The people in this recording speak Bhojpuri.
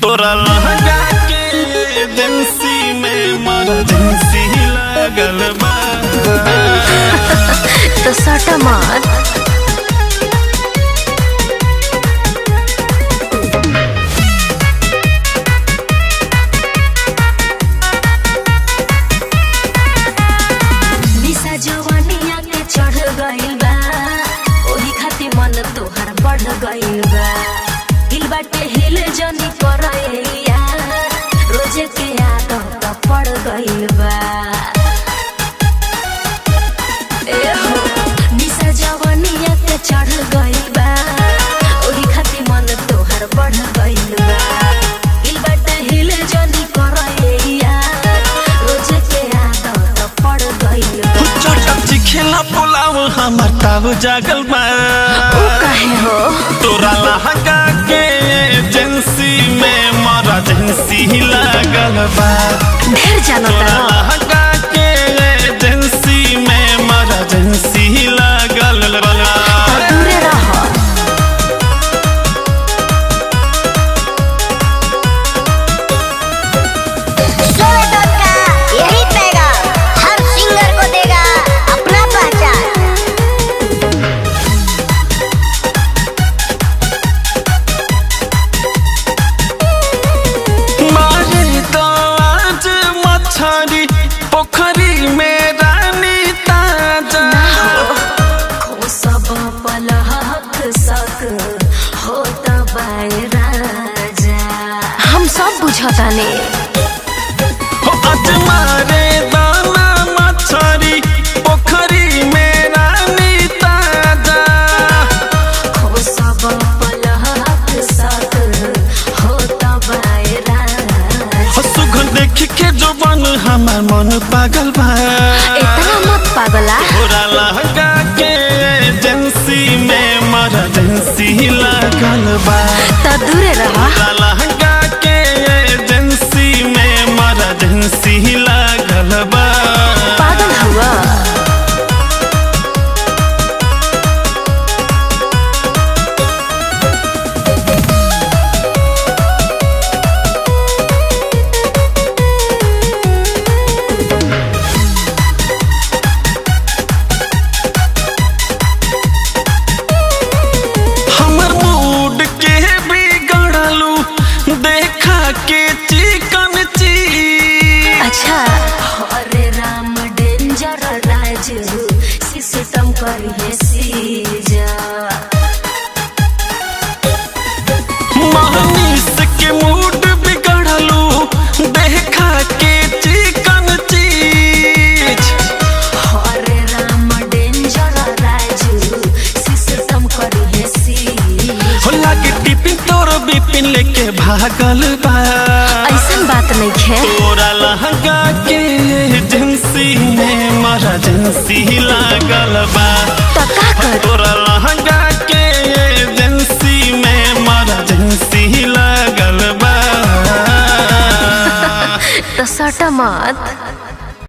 तोरा लहंगा के एजेंसी में मर्जेंसी लागल बा। तो सटा मत। निशा जवानिया के चढ़ गइल बा, ओही खातिर मन तोहर बढ़ गइल बा। हिल बाटे हिल जनी करैया, रोजे के आदत पड़ गइल बा। ए हो, निशा जवानिया के चढ़ गइल बा, ओही खातिर मन तोहर बढ़ गइल बा। हिल बाटे हिल जनी करैया, रोजे के आदत पड़ गइल बा। चटक चिखेला पुलाव हमर ताव जागल बा। ऊ काहे हो? तोरा लहंगा के एजेंसी में मर्जेंसी लागल बा। ढेर जानो तोरा तारा। लहंगा के एजेंसी में मर्जेंसी लागल बा। तो दूरे रह। सोवेटोन का यही पैगाम हर सिंगर को देगा अपना पहचान। मारे तो आज मछरी पोखरी में रानी ताजा। खो सब पलहक सक होत बाय राजा, हम सब बुझताने। हो आज मारे दाना मछरी पोखरी में रानी ताजा। खो सब पलहक सक होत बाय राजा। हो सुघर देख के जवान हमार मन पागल बा। इतना मत पागला। तोरा लहंगा के एजेंसी में मर्जेंसी लागल बा। तो दूरे रह। तोरा लहंगा के एजेंसी में मर्जेंसी लागल बा। पागल हुआ। हमर मूड के बिगड़लू देखा के चिकन चीज। अच्छा। हरे राम डेंजर राज सिस्टम करिए सीजा। मनीष के मूड बिगड़लू देखा के चिकन चीज। हरे राम डेंजर राजू सिस्टम करिए सीज। हो लागे टिपिन तोर बिपिन लेके भागल बा। ऐसन बात नहीं है। तोरा लहंगा के एजेंसी में मर्जेंसी लागल बा। तो का कर? तोरा लहंगा के एजेंसी में मर्जेंसी लागल बा। तो सटा मत।